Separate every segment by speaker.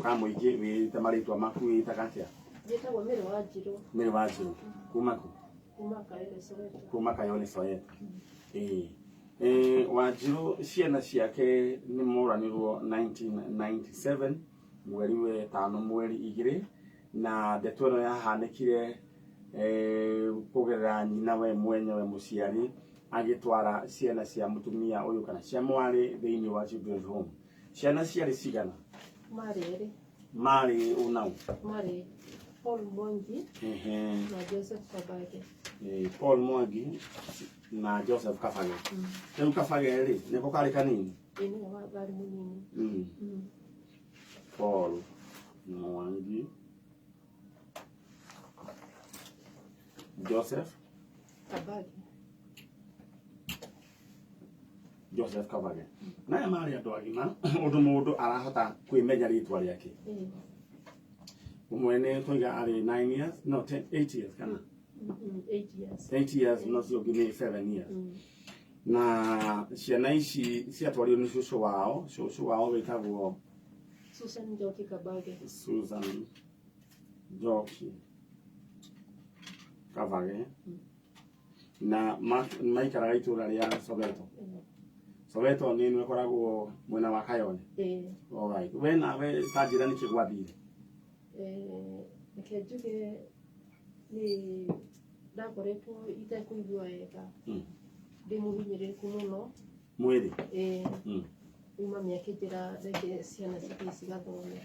Speaker 1: Ka mũingĩ wĩĩte marĩtwa maku wĩĩtaga atĩa?
Speaker 2: Njĩtagwo Mary Wanjirũ.
Speaker 1: Mary Wanjirũ. Kuma kũ?
Speaker 2: Kuma Kayole Soweto.
Speaker 1: Kuma Kayole Soweto. Ĩĩ. Wanjirũ ciana ciake nĩ moranirwo 1997 mweri wetano mweri igĩrĩ na ndeto ĩno yahanĩkire kũgerera nyina we mwenyewe mũciari agĩtwara ciana cia mũtumia ũyũ kana cia mwarĩ thĩinĩ wa children's home. Ciana ciarĩ cigana?
Speaker 2: Marĩ erĩ.
Speaker 1: Marĩ ũ na ũ?
Speaker 2: Marĩ Paul Mwangi na Joseph Kabage.
Speaker 1: Paul Mwangi na Joseph Kabage. Rĩu Kabage rĩ, nĩko karĩ kanini?
Speaker 2: Ĩĩ nĩwe warĩ mũnini.
Speaker 1: Paul Mwangi, Joseph
Speaker 2: Kabage.
Speaker 1: Joseph Kabage. Na aya marĩ andũ agima ũndũ mũndũ arahota kwĩmenya rĩtwa rĩake. Ũmwe nĩ twaiga arĩ 9 years, no 10, 8 years kana?
Speaker 2: 8 years.
Speaker 1: 8 years no cio ũngĩ nĩ 7 years. Na ciana ici ciatwarirwo nĩ cũcũ wao, cũcũ wao wĩtagwo
Speaker 2: Susan Njoki Kabage.
Speaker 1: Susan Njoki Kabage. Na maikaraga itũra rĩa Soweto. Soweto nĩ ĩno ĩkoragwo mwena wa Kayole. Alright. We nawe ta njĩra nĩkĩ gwathire?
Speaker 2: Reke njuge nĩ ndakoretwo itekũigua wega. Ndĩ mũhinyĩrĩrĩku mũno.
Speaker 1: Mwĩrĩ?
Speaker 2: Ĩĩ. Rĩu mami akĩnjĩra reke ciana cithiĩ cigathome.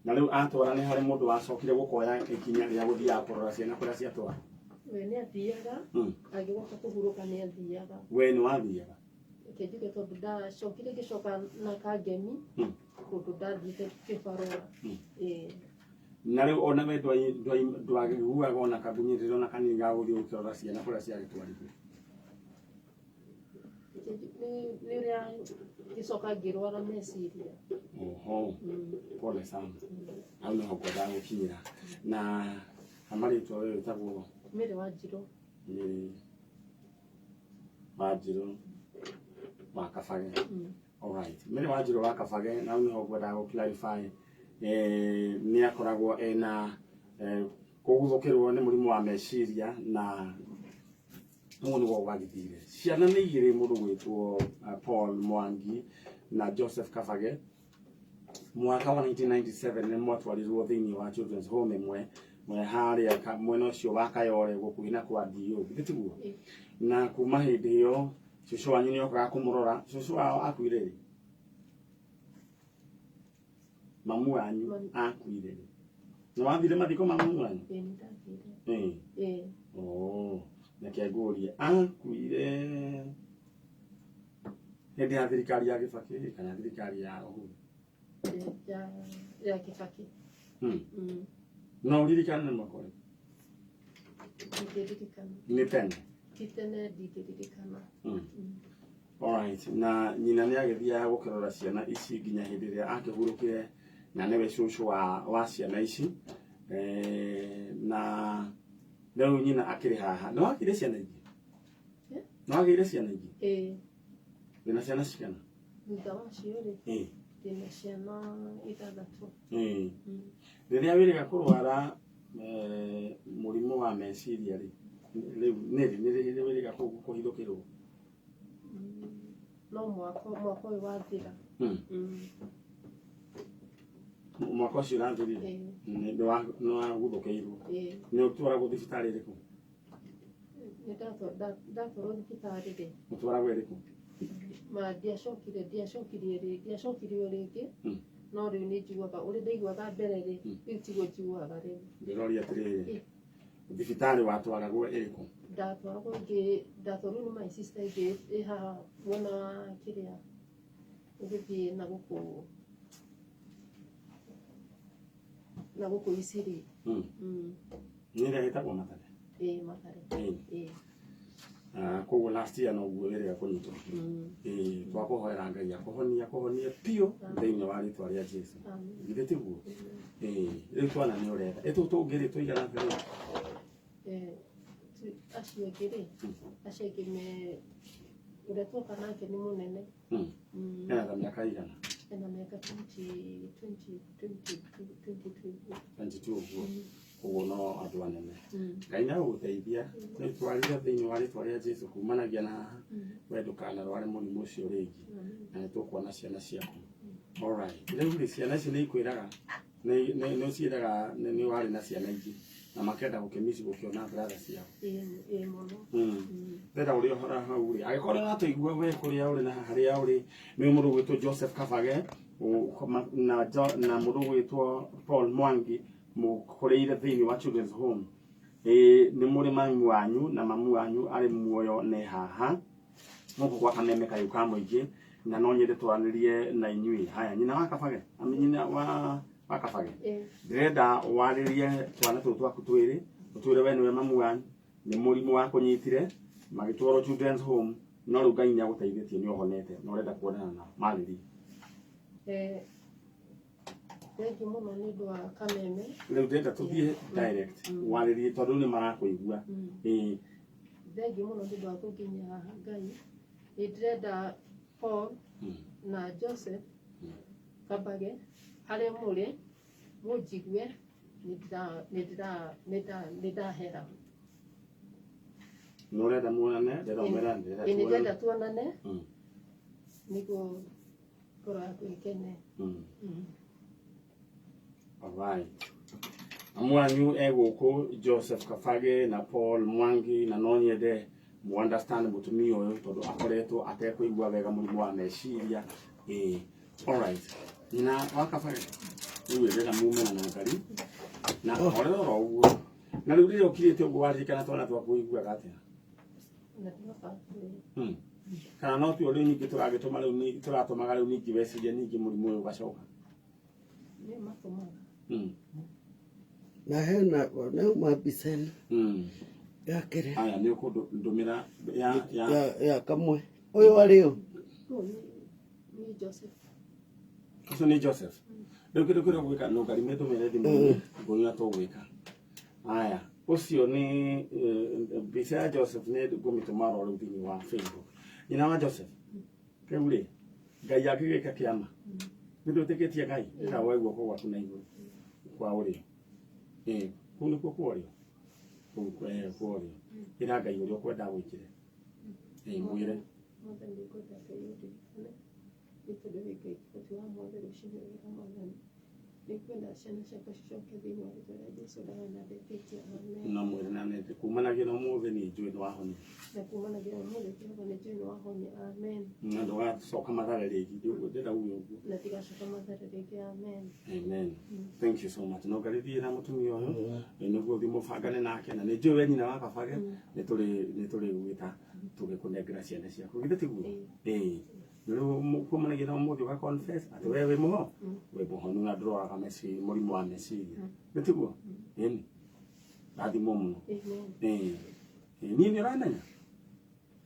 Speaker 1: Na rĩu atwara nĩ harĩ mũndũ wacokire gũkoya ikinya rĩa gũthiaga kũrora ciana kũrĩa ciatwara?
Speaker 2: We nĩ athiaga, agĩgoka kũhurũka nĩ athiaga.
Speaker 1: We nĩ wathiaga?
Speaker 2: Reke njuge tondũ ndacokire ngĩcoka na kangemi kũndũ ndathiĩte kĩbarũa. Ĩĩ.
Speaker 1: Na rĩu ona we ndwaiguaga ona kagunyĩrĩro na kanini ga gũthiĩ gũkĩrora ciana kũrĩa ciagĩtwarirwo?
Speaker 2: Nĩ ũrĩa ngĩcoka ngĩrwara meciria.
Speaker 1: Oho, pole sana. Hau nĩho ngwendaga gũkinyĩra. Na marĩtwa we wĩtagwo?
Speaker 2: Mary Wanjirũ.
Speaker 1: Mary Wanjirũ wa Kabage. Alright. Mary Wanjirũ wa Kabage, na hau nĩho ngwendaga gũ clarify. Nĩ akoragwo ena kũguthũkĩrwo nĩ mũrimũ wa meciria na ũguo nĩguo gwagĩthire. Ciana nĩ igĩrĩ mũndũ gwĩtwo Paul Mwangi na Joseph Kabage. Mwaka wa 1997 nĩ mwatwarirwo thĩinĩ wa Children's Home ĩmwe harĩa mwena ũcio wa Kayole gũkuhĩ na kwa DO, githĩ tiguo? Na kuma hĩndĩ ĩyo cũcũ wanyu nĩ okaga kũmũrora. Cũcũ wao akuire rĩ? Mamu wanyu akuire rĩ? Nĩ wathire mathiko ma mamu wanyu?
Speaker 2: Ĩĩ nĩ ndathire.
Speaker 1: Ĩĩ.
Speaker 2: Ĩĩ.
Speaker 1: Oh, reke ngũrie akuire hĩndĩ ya thirikari ya Kibaki kana thirikari ya Uhuru?
Speaker 2: Ya Kibaki.
Speaker 1: No ũririkane nĩ mwaka ũrĩkũ?
Speaker 2: Ndingĩririkana.
Speaker 1: Nĩ tene?
Speaker 2: Ti tene ndingĩririkana.
Speaker 1: Alright. Na nyina nĩ agĩthiaga gũkĩrora ciana ici nginya hĩndĩ ĩrĩa akĩhurũkire na nĩwe cũcũ wa ciana ici. Na rĩu nyina akĩrĩ haha. Nĩ wagĩire ciana ingĩ? Nĩ wagĩire ciana ingĩ?
Speaker 2: Ĩĩ.
Speaker 1: Wĩna ciana cigana?
Speaker 2: Thutha wa cio rĩ, ndĩna ciana ithathatũ.
Speaker 1: Rĩrĩa wĩrĩga kũrwara mũrimũ wa meciria rĩ, rĩu nĩ rĩ, nĩ rĩ wĩrĩga kũhithũkĩrwo?
Speaker 2: No mwaka ũyũ wathira.
Speaker 1: Mwaka ũcio ũrathirire? Nĩ waguthũkĩirwo? Nĩ ũtwaragwo thibitarĩ ĩrĩkũ?
Speaker 2: Nĩ ndatwarwo thibitarĩ rĩ.
Speaker 1: Ũtwaragwo ĩrĩkũ?
Speaker 2: Ma ndiacokire, ndiacokirie rĩngĩ, ndiacokirio rĩngĩ. No rĩu nĩ njiguaga, ũrĩa ndaiguaga mbere rĩ, rĩu tiguo njiguaga rĩu.
Speaker 1: Ndĩroria atĩrĩrĩ, thibitarĩ watwaragwo ĩrĩkũ?
Speaker 2: Ndatwaragwo ĩngĩ, ndatwarirwo nĩ my sister ĩngĩ ĩ haha mwena wa kĩrĩa, ũgĩthiĩ na gũkũ, na gũkũ Isiri.
Speaker 1: Nĩ ĩrĩa ĩtagwo Mathare?
Speaker 2: Ĩĩ, Mathare. Ĩĩ.
Speaker 1: Koguo last year noguo wĩrĩga kũnyitwo. Ĩĩ, twakũhoera Ngai akũhonie, akũhonie biũ thĩinĩ wa rĩtwa rĩa Jesu. Githĩ tiguo? Ĩĩ, rĩu twana nĩ ũretha. Ĩ tũtũ tũngĩ rĩ tũigana atĩa rĩu?
Speaker 2: Acio angĩ rĩ, acio angĩ me ũrĩa tuoka nake nĩ mũnene.
Speaker 1: Ena ta mĩaka igana?
Speaker 2: Ena mĩaka 20 20 22 22.
Speaker 1: 22 ũguo, koguo no andũ anene. Ngai nĩ agũgũteithia, nĩ twarire thĩinĩ wa rĩtwa rĩa Jesu kumanagia na haha, we ndũkanarware mũrimũ ũcio rĩngĩ, na nĩ tũkuona ciana ciaku. Alright, rĩu rĩ, ciana ici nĩ ikwĩraga, nĩ ũciĩraga nĩ warĩ na ciana ingĩ na makenda gũkĩmici gũkĩona brother ciao?
Speaker 2: Ĩĩ, mũno.
Speaker 1: Ndĩrenda ũrĩa ũhora hau rĩ, angĩkorwo nĩ ũratũigua we kũrĩa ũrĩ na harĩa ũrĩ, nĩ mũndũ ũgwĩtwo Joseph Kabage na mũndũ ũgwĩtwo Paul Mwangi, mũkũrĩire thĩinĩ wa Children's Home. Ĩĩ, nĩ mũrĩ mami wanyu na mamu wanyu arĩ muoyo nĩ haha gũkũ gwa Kameme kayũ ka mũingĩ, na no nyende twaranĩrie na inyuĩ. Haya, nyina wa Kabage, ami nyina wa Kabage, ndĩrenda warĩrie twana tũtũ twaku twĩrĩ, ũtwĩre we nĩwe mamu wanyu, nĩ mũrimũ wa kũnyitire magĩtwarwo Children's Home, no rĩu Ngai nĩ agũteithĩtie, nĩ ũhonete na ũrenda kuonana nao. Marĩrie.
Speaker 2: Thank you mũno nĩ ũndũ wa Kameme.
Speaker 1: Rĩu ndĩrenda tũthiĩ direct, warĩrie tondũ nĩ marakũigua. Ĩĩ.
Speaker 2: Thank you mũno nĩ ũndũ wa gũnginyia haha. Ngai, nĩ ndĩrenda Paul na Joseph Kabage, harĩa mũrĩ mũnjigue, nĩ ndahera.
Speaker 1: Nĩ ũrenda muonane, ndĩrenda ũmwĩre ndĩrenda
Speaker 2: Ĩ, nĩ
Speaker 1: tuonane.
Speaker 2: ndĩrenda tuonane nĩguo ngoro yaku ĩkene.
Speaker 1: Alright. Mamu wanyu e gũkũ, Joseph Kabage na Paul Mwangi, na no nyende mu understand mũtumia ũyũ tondũ akoretwo atekũigua wega, mũrimũ wa meciria. Ĩĩ. Alright. Nyina wa Kabage, rĩu ndĩrenda mumena na ngari na horera oro ũguo. Na rĩu rĩrĩa ũkirĩte ũguo waririkana twana twaku, ũiguaga atĩa?
Speaker 2: Na ndioka.
Speaker 1: Kana no tuo rĩu ningĩ tũragĩtũma, rĩu tũratũmaga rĩu ningĩ weciria ningĩ mũrimũ ũyũ ũgacoka?
Speaker 2: Nĩ matũmaga.
Speaker 3: Na hena nauma mbica ĩno ya kĩrĩa.
Speaker 1: Aya, nĩ ũkũndũmĩra ya
Speaker 3: ya kamwe ũyũ arĩ ũ?
Speaker 2: Ũyũ nĩ Joseph.
Speaker 1: Ũcio nĩ Joseph. Rĩu kĩndũ kĩrĩa ũgwĩka no ngarime ndũmĩre thimũ-inĩ, ngũnyua tũgwĩka. Aya, ũcio nĩ mbica ya Joseph, nĩ ngũmĩtũma oro rĩu thĩinĩ wa Facebook. Nyina wa Joseph, rĩu rĩ, Ngai angĩgĩka kĩama, nĩ ndwĩtĩkĩtie Ngai, ndĩra woe guoko gwaku na igũrũ kwa ũrĩo. Ĩĩ, kũu nĩkuo kwa ũrĩo, kũu kwa ũrĩo. Ĩra Ngai ũrĩa ũkwenda gwĩkĩre. Ĩĩ, mwĩre.
Speaker 2: Mwathani, ngwenda Ngai ũndirikane nĩ tondũ wĩ Ngai kĩhoti wa mothe. Rũcinĩ wega, Mwathani, nĩngwenda ciana ciakwa cicoke thĩinĩ wa rĩtwa rĩa Jesu, ndahoya na ndetĩkia, amen.
Speaker 1: Na mwĩre na nĩ kumanagia na ũmũthĩ nĩ njũĩ nĩ wahonire.
Speaker 2: Na kumanagia na ũmũthĩ, Jehova, nĩ njũĩ nĩ wahonia, amen.
Speaker 1: Na ndũgacoka Mathare rĩngĩ, ndĩrenda uge ũguo.
Speaker 2: Na ndigacoka Mathare rĩngĩ, amen.
Speaker 1: Amen. Thank you so much. No ngarithiĩ na mũtumia ũyũ nĩguo ũthiĩ mũbangane nake, na nĩ njũĩ we nyina wa Kabage nĩ tũrĩ gwĩta tũgĩkũnengera ciana ciaku, githĩ tiguo? Ĩĩ. Rĩu kumanagia na ũmũthĩ ũga confess atĩ we wĩ mũhonu na ndũroraga mũrimũ wa meciria, nĩ tiguo? Ĩni, rathimwo mũno.
Speaker 2: Amen.
Speaker 1: Ĩĩ. Ĩĩ, niĩ nĩ ũramenya.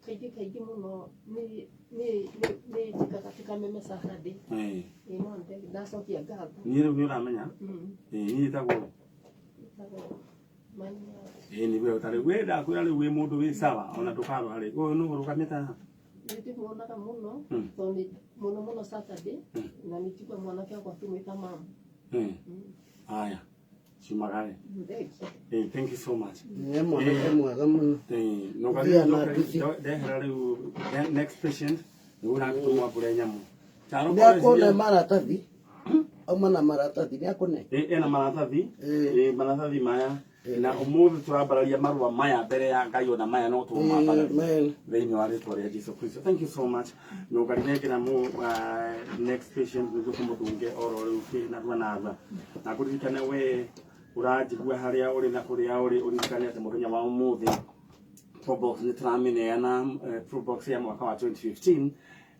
Speaker 2: Kaingĩ kaingĩ mũno nĩ njĩkaga ti Kameme Saturday. Ĩĩ, no ndacokia ngatho.
Speaker 1: Niĩ rĩu nĩ ũramenya. Ĩĩ, niĩ njĩtagwo
Speaker 2: Ĩtagwo Mania.
Speaker 1: Ĩĩ, nĩ we ũtarĩ we ndakwĩra rĩu wĩ mũndũ wĩ sawa, ona ndũkarwara rĩ, ũyũ nũ ũrũgamĩte haha?
Speaker 2: Nĩ ndĩmuonaga mũno tondũ nĩ mũno mũno Saturday, na nĩ njigua mwanake wakwa akĩmwĩta mamu.
Speaker 1: Haya, ciumagare.
Speaker 2: Thank you.
Speaker 1: Thank you so much.
Speaker 3: Nĩ mwanake mwega mũno.
Speaker 1: No
Speaker 3: Thiĩ na nduthi.
Speaker 1: ndehera rĩu next patient nĩguo ũragĩtũmwo mbũre nyamũ. Charo.
Speaker 3: Nĩ akũne maratathi, auma na maratathi, nĩ akũne.
Speaker 1: Ena maratathi.
Speaker 3: Ĩĩ.
Speaker 1: Maratathi maya, na ũmũthĩ tũrambararia marũa maya mbere ya Ngai, ona maya no tũmambararia
Speaker 3: Amen.
Speaker 1: thĩinĩ wa rĩtwa rĩa Jesu Kristo. Thank you so much. No ngarinengera mu next patient nĩguo tũmũthunge oro rĩu kĩ narua narua, na ngũririkane we ũranjigua harĩa ũrĩ na kũrĩa ũrĩ, ũririkane atĩ mũthenya wa ũmũthĩ Probox nĩ tũramĩneana, Probox ya mwaka wa 2015,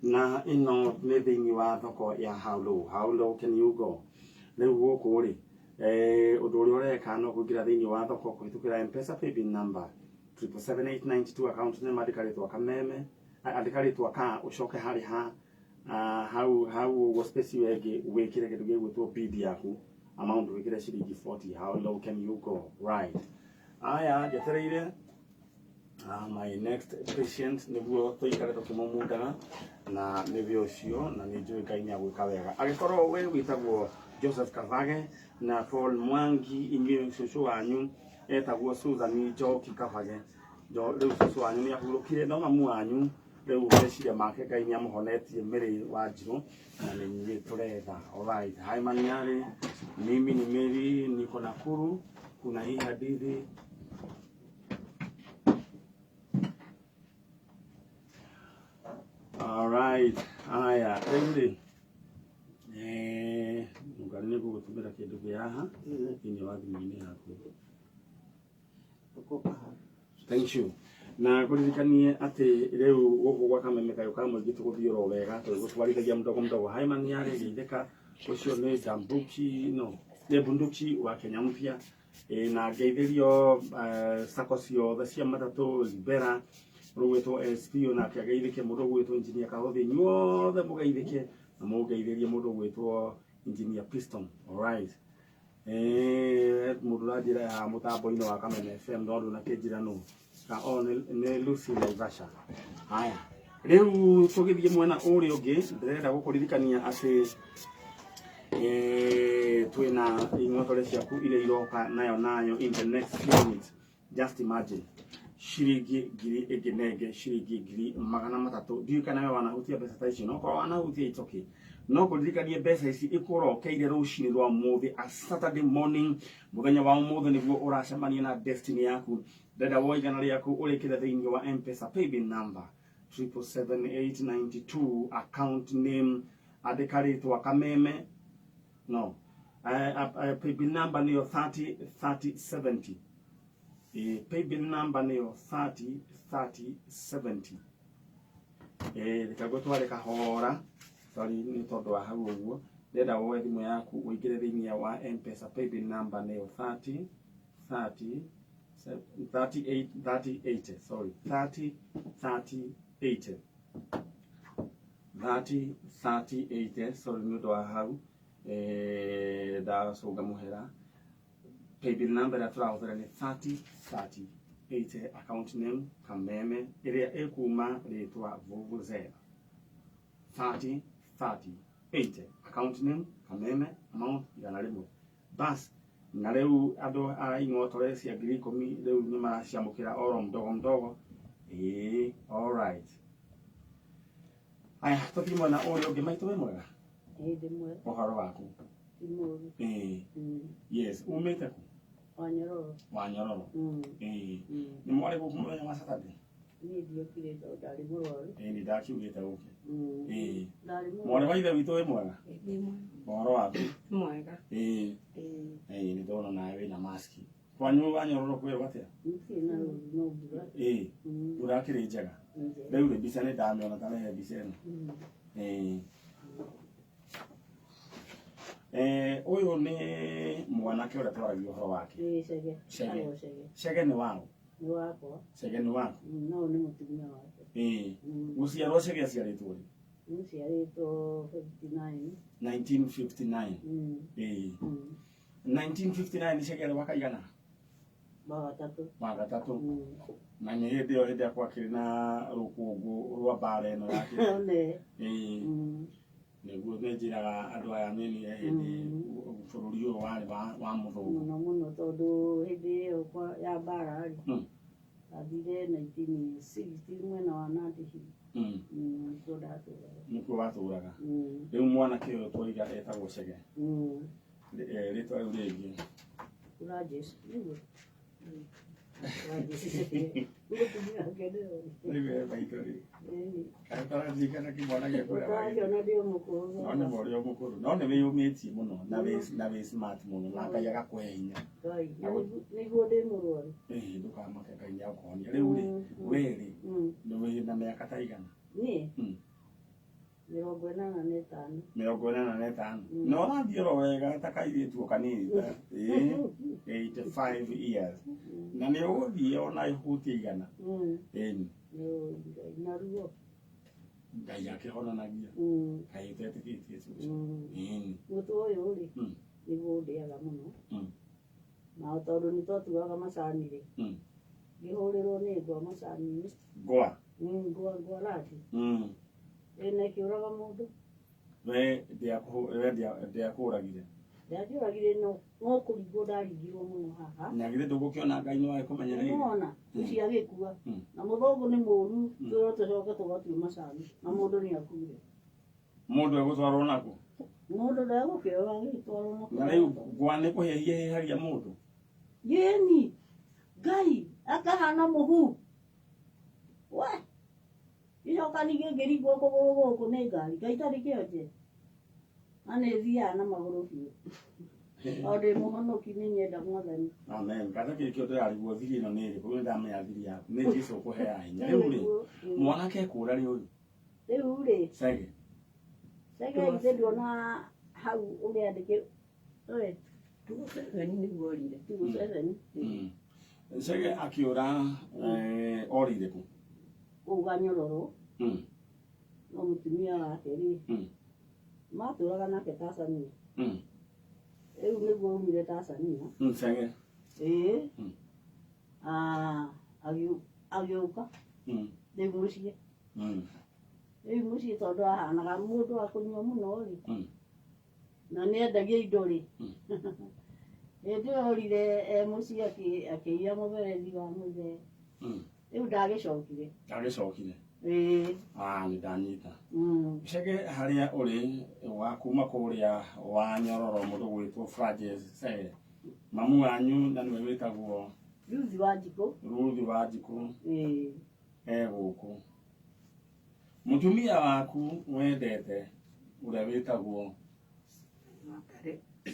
Speaker 1: na ĩno nĩ thĩinĩ wa thoko ya How Low. How low can you go? Rĩu gũkũ rĩ, ũndũ ũrĩa ũreka no kũingĩra thĩinĩ wa thoko kũhĩtũkĩra M-Pesa paybill number 777892, account name andĩka rĩtwa Kameme, andĩka rĩtwa ka ũcoke harĩ ha hau hau ũguo space ĩyo ĩngĩ wĩkĩre kĩndũ gĩgwĩtwo bid yaku, amount wĩkĩre ciringi 40. How low can you go? Right, aya, njetereire. My next patient nĩguo tũikare tũkĩmũmundaga na nĩwe ũcio na nĩ njũĩ Ngai nĩ agwĩka wega. Angĩkorwo we wĩtagwo Joseph Kavage na Paul Mwangi, inyuĩ cũcũ wanyu etagwo Susan Njoki Kavage. Rĩu cũcũ wanyu nĩ ahurũkire, no mamu wanyu rĩu meciria make Ngai nĩ amũhonetie Mary Wanjirũ na nĩ inyuĩ tũretha. Alright, hi Maniari, mimi ni Mary, niko Nakuru, kuna hii hadithi. Alright, haya, rĩu rĩ, ngari nĩ ngũgũtũmĩra kĩndũ kĩ haha thĩinĩ wa thimũ-inĩ yaku. Thank you. Na ngũririkanie atĩ rĩu gũkũ gwa Kameme Kayũ ka Mũingĩ tũgũthiĩ oro wega tũgĩgũtwarithagia mdogo mdogo. Hai Maniarĩ geithĩka, ũcio nĩ Dambuki, no, nĩ Bunduki wa Kenya Mpya. Na ngeithĩrio sacco ciothe cia matatũ Libera rũgwĩtwo SP onake ageithĩke, mũndũ ũgwĩtwo Engineer Kahothi, inyuothe mũgeithĩke na mũngeithĩrie mũndũ ũgwĩtwo Engineer Piston. Alright. Mũndũ ũranjĩra ya mũtambo-inĩ wa Kameme FM no ndũnakĩnjĩra nũ. Ka o nĩ Lucy Naivasha. Haya. Rĩu tũgĩthiĩ mwena ũrĩa ũngĩ, ndĩrenda gũkũririkania atĩ twĩna ing'otore ciaku iria iroka nayo nayo in the next few minutes. Just imagine ciringi ngiri ĩngĩ nenge ciringi ngiri magana matatũ. Ndiũĩ kana we wanahutia mbeca ta icio, no korwo wanahutia it's okay. No kũririkanie mbeca ici ikũrokeire rũcinĩ rwa ũmũthĩ, a Saturday morning, mũthenya wa ũmũthĩ nĩguo ũracemania na destiny yaku. Ndĩrenda woe igana rĩaku ũrĩkĩre thĩinĩ wa M-Pesa paybill number 777892, account name andĩka rĩtwa Kameme, no paybill number nĩyo 303070. Paybill number nĩyo 303070. Reke ngũtware kahora, sorry nĩ tondũ wa hau ũguo. Ndĩrenda woe thimũ yaku ũingĩre thĩinĩ wa M-Pesa paybill number nĩyo 30 30 38 30 80, sorry, 30 30 80, 30 30 80, sorry nĩ ũndũ wa hau ndacũnga mũhera. Paybill number ĩrĩa tũrahũthĩra nĩ 30 30 80, account name Kameme ĩrĩa ĩkuma rĩtwa Vuvuzela. 30 30 80, account name Kameme, amount igana rĩmwe bas. Na rĩu andũ a ing'otore cia ngiri ikũmi rĩu nĩ maraciamũkĩra oro mdogo mdogo. Alright. Aya, tũthiĩ mwena ũrĩa ũngĩ. Maitũ wĩ mwega?
Speaker 4: Ĩĩ, ndĩ mwega.
Speaker 1: Ũhoro waku?
Speaker 4: Ti mũũru.
Speaker 1: Yes, umĩte kũ?
Speaker 4: Wanyororo.
Speaker 1: Wanyororo. Nĩ mwarĩ gũkũ mũthenya wa Saturday?
Speaker 4: Niĩ ndiokire tondũ ndarĩ mũrwaru.
Speaker 1: Nĩ ndakiugĩte ũke.
Speaker 4: Ndarĩ mũrwaru.
Speaker 1: Mwarĩ wa ithe witũ wĩ mwega?
Speaker 5: Ndĩ mwega.
Speaker 1: Ũhoro waku?
Speaker 5: Mwega.
Speaker 1: Nĩ ndona nawe wĩna maski. Kwanyu Wanyororo kwĩrwo atĩa?
Speaker 4: Gũtirĩ na rũũru no mbura.
Speaker 1: Mbura ĩkĩrĩ njega.
Speaker 4: Njega.
Speaker 1: Rĩu rĩ mbica nĩ ndamĩona, ta rehe mbica ĩno. Ũyũ nĩ mwanake ũrĩa twaragia ũhoro wake.
Speaker 4: Nĩ Chege.
Speaker 1: Chege.
Speaker 4: Etagwo Chege.
Speaker 1: Chege nĩ waũ?
Speaker 4: Nĩ wakwa.
Speaker 1: Chege nĩ waku?
Speaker 4: No nĩ mũtumia wake.
Speaker 1: Gũciarwo Chege aciarĩtwo rĩ?
Speaker 4: Nĩciarĩtwo 59.
Speaker 1: 1959. 1959 Chege arĩ wa kaigana?
Speaker 4: Wa gatatũ.
Speaker 1: Wa gatatũ. Na nĩ hĩndĩ ĩyo hĩndĩ ĩrĩa gwakĩrĩ na rũkũngũ rwa mbara ĩno ya kĩrĩ.
Speaker 4: Nĩ.
Speaker 1: Nĩguo nĩ njĩraga andũ aya nini hĩndĩ bũrũri ũyũ warĩ wa mũthũngũ.
Speaker 4: Mũno mũno tondũ hĩndĩ ĩyo ya mbara rĩ, athire 1960 mwena wa Nandi Hills. Nĩkuo ndatũraga.
Speaker 1: Nĩkuo watũraga. Rĩu mwanake ũyũ twoiga etagwo Chege. Rĩtwa rĩu rĩngĩ.
Speaker 4: Rajesh, nĩguo? Rajesh Chege. Mũtumia wake nĩwe.
Speaker 1: Rĩu e maitũ rĩ. Kana ũtarandirikana kĩmwana gĩaku ũrĩa wagĩte?
Speaker 4: Ũtarakĩona ndĩ o mũkũrũ.
Speaker 1: No nĩ ũrĩ o mũkũrũ. No nĩ wĩyũmĩtie mũno na wĩ smart mũno na Ngai agakũhe hinya.
Speaker 4: Ngai, nĩguo ndĩ mũrwaru.
Speaker 1: Ndũkamake, Ngai nĩagũkũhonia. Rĩu rĩ, we rĩ, nĩ wĩ na mĩaka ta igana?
Speaker 4: Niĩ? 85.
Speaker 1: 85. Na ũrathiĩ oro wega ta kairĩtu o kanini ta. 85 years. Na nĩ ũgũthiĩ ona ĩhutie igana.
Speaker 4: Nĩ Ngai na ruo.
Speaker 1: Ngai akĩhonanagia. Ngai ũtetĩkĩtie cũcũ.
Speaker 4: Mũtwe ũyũ rĩ, nĩguo ũndĩaga mũno. Na tondũ nĩ twatuaga macani rĩ, Ngĩhũrĩrwo nĩ ngwa macani-inĩ.
Speaker 1: Ngwa?
Speaker 4: Ngwa ngwa radi. Ĩna ĩkĩũraga mũndũ.
Speaker 1: We ndĩakũragire?
Speaker 4: Ndĩanjũragire no no kũringwo ndaringirwo mũno haha.
Speaker 1: Na githĩ ndũgũkĩona Ngai nĩ wagĩkũmenyereire?
Speaker 4: Nĩwona ũcio agĩkua. Na mũthũngũ nĩ mũũru, twĩrwo tũcoke tũgatue macani na mũndũ nĩ akuire.
Speaker 1: Mũndũ egũtwarwo nakũ?
Speaker 4: Mũndũ ndegũkĩoya agĩtwarwo nakũ.
Speaker 1: Na rĩu ngwa nĩ kũhĩhia ĩhĩhagia mũndũ?
Speaker 4: Yĩni Ngai akahana mũhu. We icoka ningĩ ngĩringwo kũgũrũ gũkũ nĩ ngari, Ngai itarĩ kĩonje. Na nĩ thiaga na magũrũ biũ. O ndĩ mũhonoki nĩ nyenda Mwathani.
Speaker 1: Amen. Kata kĩrĩkĩo ndĩrarigwo thiri ĩno nĩ ĩrĩkũ, rĩu nĩndamenya thiri yaku. Nĩ Jesũ ũkũheaga hinya. Rĩu rĩ, mwanake ekũra rĩ ũyũ?
Speaker 4: Rĩu rĩ,
Speaker 1: Cege.
Speaker 4: Cege ithe nduona hau ũrĩa andĩkĩ we
Speaker 5: 207 nĩguo orire.
Speaker 4: 207.
Speaker 1: Cege akĩũra orĩire kũ?
Speaker 4: Kũu Ganyororo. No mũtumia wake rĩ, matũraga nake Tanzania. Rĩu nĩguo aumire Tanzania.
Speaker 1: Cege.
Speaker 4: Ĩĩ. Agĩũka rĩu mũciĩ. Rĩu mũciĩ tondũ ahanaga mũndũ wa kũnyua mũno rĩ, na nĩendagia indo rĩ. Hĩndĩ ĩyo orire e mũciĩ akĩiya mũberethi wa mũthee. Rĩu ndagĩcokire.
Speaker 1: Ndagĩcokire.
Speaker 4: Ĩĩ.
Speaker 1: Nĩ ndanyita. Cege harĩa ũrĩ wa kuma kũrĩa wa Nyororo mũndũ gwĩtwo Francis Cege. Mamu wanyu na nĩwe wĩtagwo
Speaker 4: Ruthi wa Njikũ.
Speaker 1: Ruthi wa Njikũ.
Speaker 4: Ĩĩ.
Speaker 1: E gũkũ. Mũtumia waku wendete ũrĩa wĩtagwo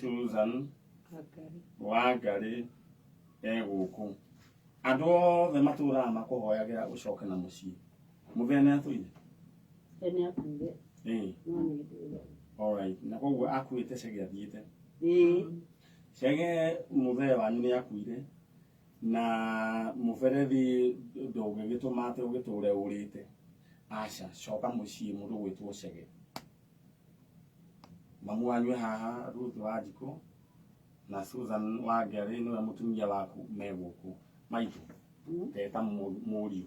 Speaker 1: Susan Wangari e gũkũ. Andũ othe matũraga makũhoyagĩra ũcoke na mũciĩ. Mũthee nĩ atũire?
Speaker 4: Nĩ akuire.
Speaker 1: Ĩĩ.
Speaker 4: No nĩ ndũraga.
Speaker 1: All right. Na koguo akuĩte Cege athiĩte.
Speaker 4: Ĩĩ.
Speaker 1: Cege mũthee wanyu nĩ akuire na mũberethi ndũngĩgĩtũma atĩ ũgĩtũre ũrĩte. Aca, coka mũciĩ mũndũ gwĩtwo Cege. Mamu wanyu e haha Ruth wa Njikũ na Susan Wangari nĩwe mũtumia waku me gũkũ. Maitũ, teta mũriũ.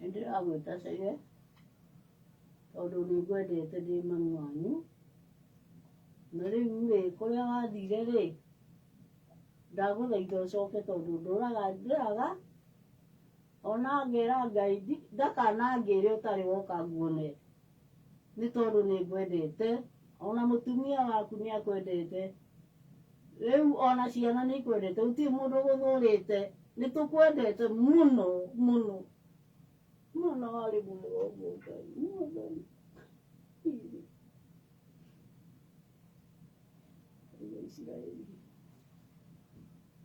Speaker 4: Nĩndĩragwĩta Cege tondũ nĩngwendete ndĩ mami wanyu. Na rĩu rĩ, kũrĩa wathire rĩ, ndagũthaitha ũcoke tondũ ndũraga ndĩraga ona ngera Ngai ndakanangĩre ũtarĩ woka nguone. Nĩ tondũ nĩngwendete ona mũtumia waku nĩakwendete. Rĩu ona ciana nĩikwendete, gũtirĩ mũndũ ũgũthũrĩte. Nĩtũkwendete mũno mũno mũno warĩ mwega ũguo Ngai Mwathani. Ngai wa Isiraeli.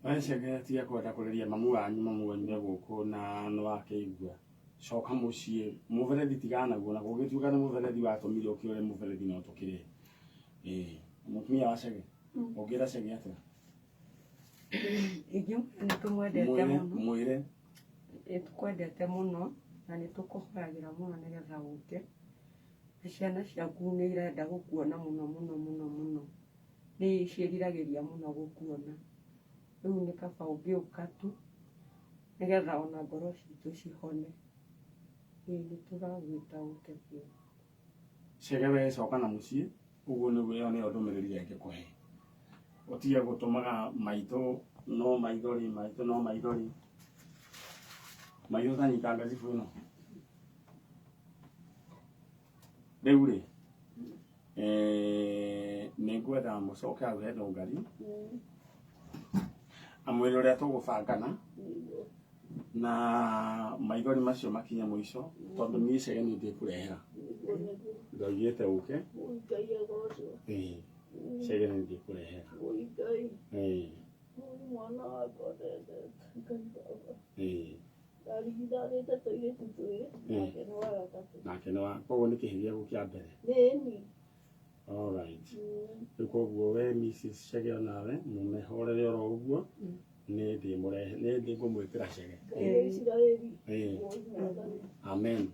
Speaker 1: We Cege tiga kwenda kũrĩria mamu wanyu, mamu wanyu e gũkũ na nĩ wakĩigua. Coka mũciĩ, mũberethi tigana naguo, na kũngĩtuĩka nĩ mũberethi watũmire ũkĩũre mũberethi no tũkĩrĩhe. Ĩĩ, mũtumia wa Cege, ũngĩra Cege atĩa?
Speaker 5: Ingĩmwĩra nĩ tũmwendete mũno.
Speaker 1: Mwĩre.
Speaker 5: Nĩ tũkwendete mũno na nĩ tũkũhoyagĩra mũno nĩgetha ũke. Na ciana ciaku nĩ irenda gũkuona mũno mũno mũno mũno. Nĩ ciĩriragĩria mũno gũkuona. Rĩu nĩ kaba ũngĩũka tu nĩgetha ona ngoro citũ cihone. Ĩĩ nĩ tũragwĩta ũke biũ.
Speaker 1: Cege we coka na mũciĩ, ũguo nĩguo ĩyo nĩyo ndũmĩrĩri ĩrĩa ingĩkũhe. Ũtige gũtũmaga maitũ no maithori, maitũ no maithori. Maitũ tanyita ngacibũ ĩno. Rĩu rĩ, nĩ ngwenda mũcoke hau he Ndũngari. Amwĩre ũrĩa tũgũbangana na maithori macio makinye mũico tondũ niĩ Cege nĩ ndĩkũrehera. Ndoigĩte ũke.
Speaker 2: Ngai agocwo.
Speaker 1: Ĩĩ. Cege nĩ ndĩkũrehera.
Speaker 2: Ngai.
Speaker 1: Ĩĩ.
Speaker 2: Mwana wakwa ndendete Ngai baba.
Speaker 1: Ĩĩ.
Speaker 2: Ndarigithanĩte tũirĩtu twĩrĩ nake nĩ wa gatatũ.
Speaker 1: Nake nĩ wa koguo nĩ kĩhĩ gĩaku kĩa mbere.
Speaker 2: Ĩni.
Speaker 1: All right. Rĩu koguo we Mrs. Chege onawe mũmehorere oro ũguo nĩ ndĩmũrehe nĩ ndĩngũmwĩtĩra Chege.
Speaker 2: Ngai wa Isiraeli.
Speaker 1: Ĩĩ. Amen.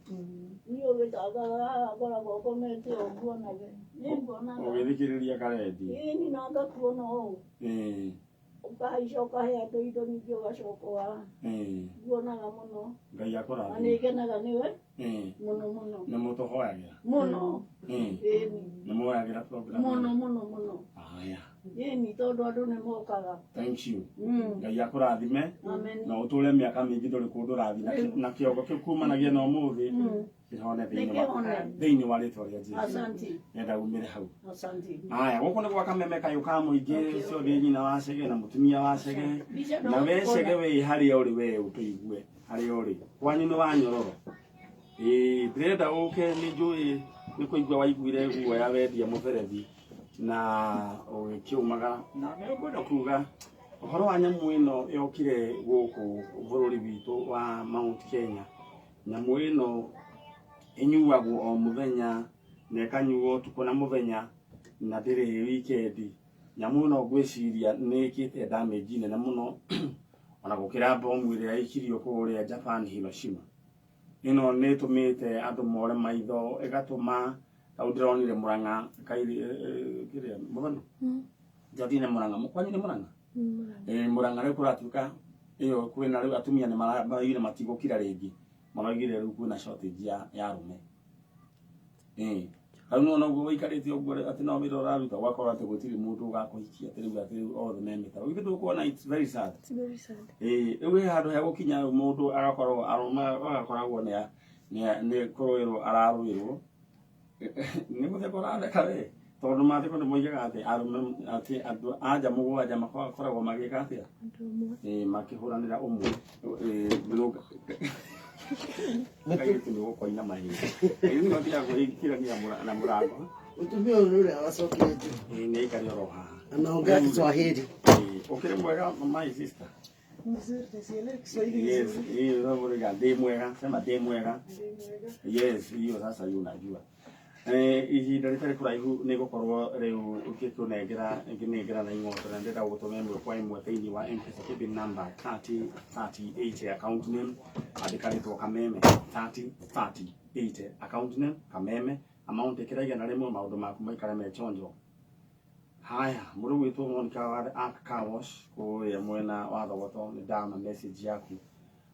Speaker 4: Niĩ ũgĩtangatha haha ngoragwo ngomete o nguonage. Nĩ nguonaga.
Speaker 1: Ũgĩthikĩrĩria karendi.
Speaker 4: Ĩni na ngakuona ũũ.
Speaker 1: Ĩĩ.
Speaker 4: Ũkahaica ũkahe andũ indo ningĩ ũgacoka wa nguonaga mũno.
Speaker 1: Ngai
Speaker 4: Na
Speaker 1: akũrathime.
Speaker 4: nĩngenaga nĩwe mũno mũno.
Speaker 1: Nĩ mũtũhoyagĩra
Speaker 4: mũno. Ĩni.
Speaker 1: Nĩ muoyagĩra program
Speaker 4: mũno mũno mũno.
Speaker 1: Haya.
Speaker 4: Ĩni, tondũ andũ nĩ mokaga.
Speaker 1: Thank you. Ngai akũrathime.
Speaker 4: Amen.
Speaker 1: Na ũtũre mĩaka mĩingĩ ndũrĩ kũndũ ũrathiĩ na kĩongo kĩu kumanagia na ũmũthĩ kĩhone thĩinĩ wa rĩtwa rĩa Jesũ.
Speaker 4: Asante.
Speaker 1: Nenda umĩre hau.
Speaker 4: Asante.
Speaker 1: Haya, gũkũ nĩ gwa Kameme kayũ ka mũingĩ, ũcio nĩ nyina wa Chege na mũtumia wa Chege. Na we Chege wĩ harĩa ũrĩ we ũtũigue harĩa ũrĩ. Kwanyu nĩ wa Nyororo. Ĩĩ, ndĩrenda ũke nĩ njũĩ nĩ kũigua waiguire guoya wendia mũberethi na ũgĩkĩumagara. Na nĩ ngwenda kuga ũhoro wa nyamũ ĩno yokire gũkũ bũrũri witũ wa Mount Kenya. Nyamũ ĩno ĩnyuagwo o mũthenya na ĩkanyuo ũtukũ na mũthenya na ndĩrĩ wikendi. Nyamũ ĩno ngwĩciria nĩ ĩkĩte damage nene mũno ona gũkĩra bomu ĩrĩa ĩikirio kũrĩa Japan Hiroshima. Ĩno nĩ ĩtũmĩte andũ more maitho, ĩgatũma tau ndĩronire Murang'a kairi kĩrĩa mũthoni njathire Murang'a, kwanyu nĩ Murang'a? Murang'a rĩu kũratuĩka ĩyo kwĩna rĩu atumia nĩ maraugire matigũkira rĩngĩ, maraugire rĩu kwĩna shortage ya arũme. Rĩu nĩwona ũguo wĩikarĩte ũguo atĩ no wĩra ũraruta ũgakorwo atĩ gũtirĩ mũndũ ũgakũhikia atĩ rĩu atĩ rĩu othe me mĩtaro. Githĩ ndũkuona it's very sad?
Speaker 6: It's very sad.
Speaker 1: Rĩu he handũ he gũkinya mũndũ agakorwo arũme agakoragwo nĩ kũrũĩrwo ararũĩrwo. Nĩ mũthemba ũratheka we tondũ maandĩko nĩ moigaga atĩ arũme atĩ andũ anja mũgwanja makoragwo magĩka atĩa? Makĩhũranĩra ũmwe. Kairĩtu nĩ gũkoina mahĩndĩ. Kairĩtu mathiaga kwĩingĩrania na mũrango.
Speaker 3: Mũtumia ũyũ nĩ ũrĩa wacokire juu.
Speaker 1: Nĩ aikari oro haha.
Speaker 3: Anaongea Kiswahili.
Speaker 1: Ũkĩrĩ mwega my sister?
Speaker 7: Mzuri, sielewi Kiswahili.
Speaker 1: Yes, hiyo ndio ndĩ mwega, sema ndĩ mwega. Yes, hiyo sasa hiyo unajua. Ihinda rĩtarĩ kũraihu nĩ gũkorwo rĩu ũgĩkũnengera ngĩnengera na ing'oto na ndĩrenda gũgũtũma ĩmwe kwa ĩmwe thĩinĩ wa M-Pesa paybill number 3038 account name andĩka rĩtwa Kameme 3038 account name Kameme amount ĩkĩra 100 maũndũ maku maikare me chonjo. Haya, mũndũ gwĩtwo Monica wa Ark Car Wash kũrĩa mwena wa Thogoto nĩ ndama message yaku.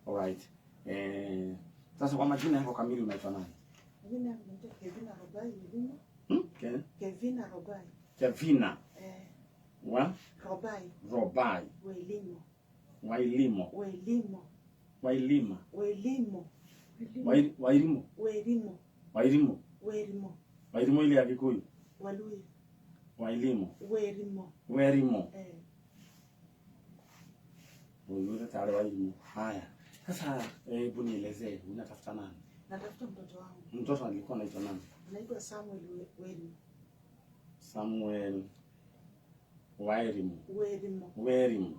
Speaker 1: Alright. Sasa kwa majina yako kamili unaitwa nani?
Speaker 7: Jina yangu naitwa Kevina Robai Welimo. Kevina Robai.
Speaker 1: Kevina. Wa?
Speaker 7: Robai.
Speaker 1: Robai.
Speaker 7: Welimo.
Speaker 1: Wailimo.
Speaker 7: Welimo.
Speaker 1: Wailima.
Speaker 7: Welimo.
Speaker 1: Wailimo.
Speaker 7: Welimo.
Speaker 1: Wailimo.
Speaker 7: Welimo.
Speaker 1: Wailimo ile ya Kikuyu.
Speaker 7: Waluya.
Speaker 1: Wailimo.
Speaker 7: Werimo.
Speaker 1: Werimo. Wewe tayari Wailimo. Haya. Sasa hebu nielezee unatafuta nani?
Speaker 7: Natafuta mtoto wangu.
Speaker 1: Mtoto alikuwa anaitwa nani?
Speaker 7: Anaitwa Samuel Werimo.
Speaker 1: Samuel Wairimu.
Speaker 7: Werimo.
Speaker 1: Werimo.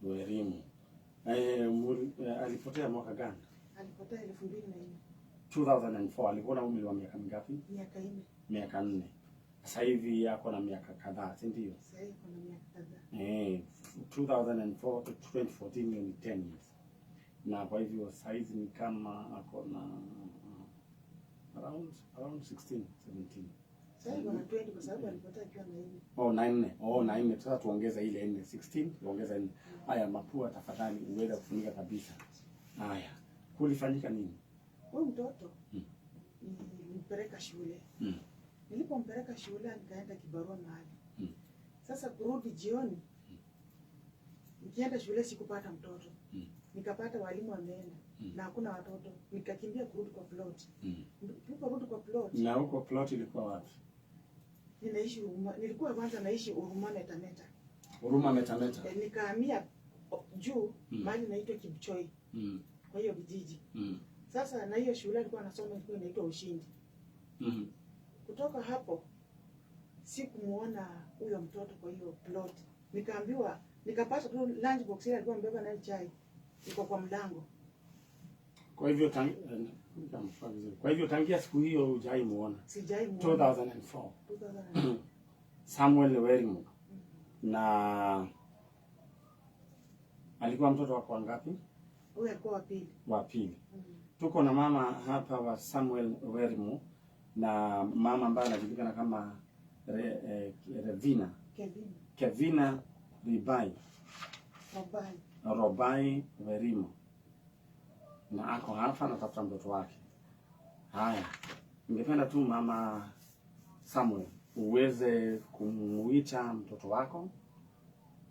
Speaker 1: Werimo. Alipotea mwaka gani?
Speaker 7: Alipotea 2004.
Speaker 1: 2004. Alikuwa na umri wa miaka mingapi?
Speaker 7: Miaka 4.
Speaker 1: Miaka 4. Sasa hivi ako na miaka kadhaa, si ndio?
Speaker 7: Sasa hivi ako na miaka kadhaa.
Speaker 1: 2004 to 2014 ni 10 years. Na kwa hivyo size ni kama ako na around 16, 17.
Speaker 7: Sasa hivi ana 20 kwa sababu alipotea akiwa na 4.
Speaker 1: Oh, na 4. Oh, na 4. Sasa tuongeze ile 4, 16, tuongeze 4. Haya, mapua tafadhali uweze kufunika kabisa. Haya. Kulifanyika nini?
Speaker 7: Huyu mtoto nilimpeleka shule. Nilipompeleka shule nikaenda kibarua mahali. Sasa kurudi jioni nikienda shule sikupata mtoto. Nikapata walimu wameenda na hakuna watoto. Nikakimbia kurudi kwa plot. Niliporudi kwa plot.
Speaker 1: Na huko plot ilikuwa wapi?
Speaker 7: Ninaishi Huruma. Nilikuwa kwanza naishi Huruma Metameta.
Speaker 1: Huruma Metameta.
Speaker 7: Nikahamia juu mahali naitwa Kipchoi. Kwa hiyo vijiji. Sasa na hiyo shule alikuwa anasoma ilikuwa inaitwa Ushindi. Kutoka hapo sikumuona huyo mtoto kwa hiyo plot. Nikaambiwa nikapata tu lunch box ile alikuwa amebeba nayo chai iko kwa mlango.
Speaker 1: Kwa hivyo kwa hivyo tangia siku hiyo hujai muona?
Speaker 7: Sijai muona.
Speaker 1: 2004. Samuel Werimo. Na alikuwa mtoto wako wangapi?
Speaker 7: Huyo alikuwa wa pili.
Speaker 1: Wa pili. Tuko na mama hapa wa Samuel Werimo na mama ambaye anajulikana kama Revina.
Speaker 7: Kevina.
Speaker 1: Kevina Ribai.
Speaker 7: Robai.
Speaker 1: Robai Werimo, na ako hapa anatafuta mtoto wake. Haya, ningependa tu mama Samuel uweze kumuita mtoto wako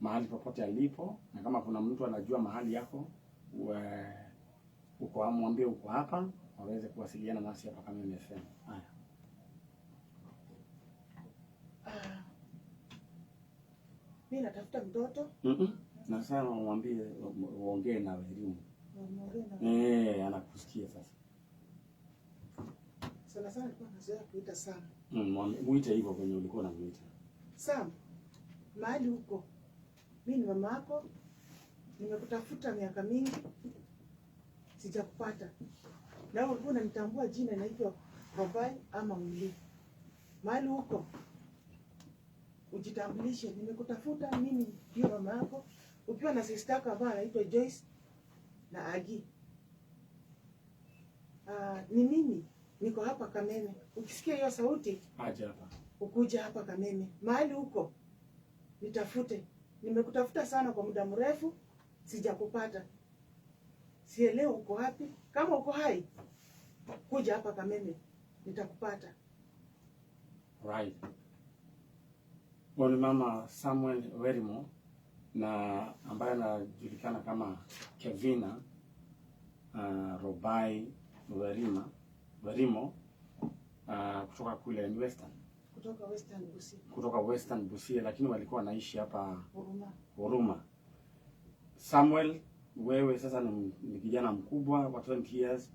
Speaker 1: mahali popote alipo, na kama kuna mtu anajua mahali yako uko, mwambie uko hapa, waweze kuwasiliana nasi hapa Kameme FM. Haya.
Speaker 7: Mimi natafuta mtoto.
Speaker 1: Nasema mwambie uongee na Werimo.
Speaker 7: Muongee na
Speaker 1: Anakusikia sasa.
Speaker 7: Sana sana nilikuwa nazoea kuita Sam.
Speaker 1: Muite hivyo kwenye ulikuwa unamuita.
Speaker 7: Sam, mahali huko, mimi ni mama yako, nimekutafuta miaka mingi sijakupata. Na wewe ulikuwa unanitambua jina inaitwa Robai ama Wili. Mahali huko ujitambulishe, nimekutafuta mimi ndio mama yako, ukiwa na sister yako ambaye anaitwa Joyce na Agi. Ni mimi niko hapa Kameme. Ukisikia hiyo sauti
Speaker 1: aje hapa.
Speaker 7: Ukuja hapa Kameme. Mahali huko nitafute. Nimekutafuta sana kwa muda mrefu sijakupata. Sielewi uko wapi. Kama uko hai kuja hapa Kameme nitakupata.
Speaker 1: Right. Huyo ni mama Samuel Werimo na ambaye anajulikana kama Kevina Robai Werimo kutoka kule Western.
Speaker 7: Kutoka Western Busia.
Speaker 1: Kutoka Western Busia, lakini walikuwa wanaishi hapa
Speaker 7: Huruma.
Speaker 1: Huruma. Samuel, wewe sasa ni kijana mkubwa wa 20 years.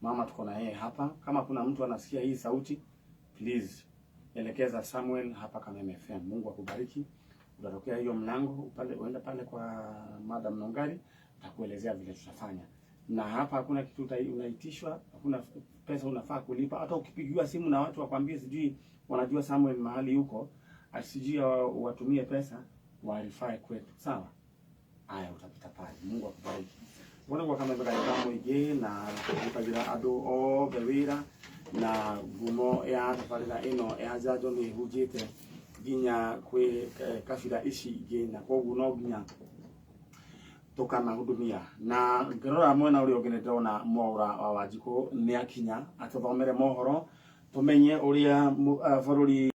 Speaker 1: Mama tuko na yeye hapa. Kama kuna mtu anasikia hii sauti, please elekeza Samuel hapa Kameme FM. Mungu akubariki. Utatokea hiyo mlango pale, uenda pale kwa Madam Nongari, atakuelezea vile tutafanya. Na hapa hakuna kitu unaitishwa, hakuna pesa unafaa kulipa. Hata ukipigiwa simu na watu wakwambie sijui wanajua Samuel mahali yuko, asijui watumie pesa, waarify kwetu. Sawa? Aya, utapita pale. Mungu akubariki. Mbona kwa kama mbere ige na kukagira andu othe wira na ngumo ya tabarĩra ĩno ya njanjo nĩ ĩhunjĩte nginya kwĩ kabira ici ingĩ, na koguo no nginya tukamahudumia. Na ngĩrora mwena ũrĩa ũngĩ nĩndĩrona Mwaura wa Wanjikũ nĩ akinya atũthomere mohoro tũmenye ũrĩa bũrũri.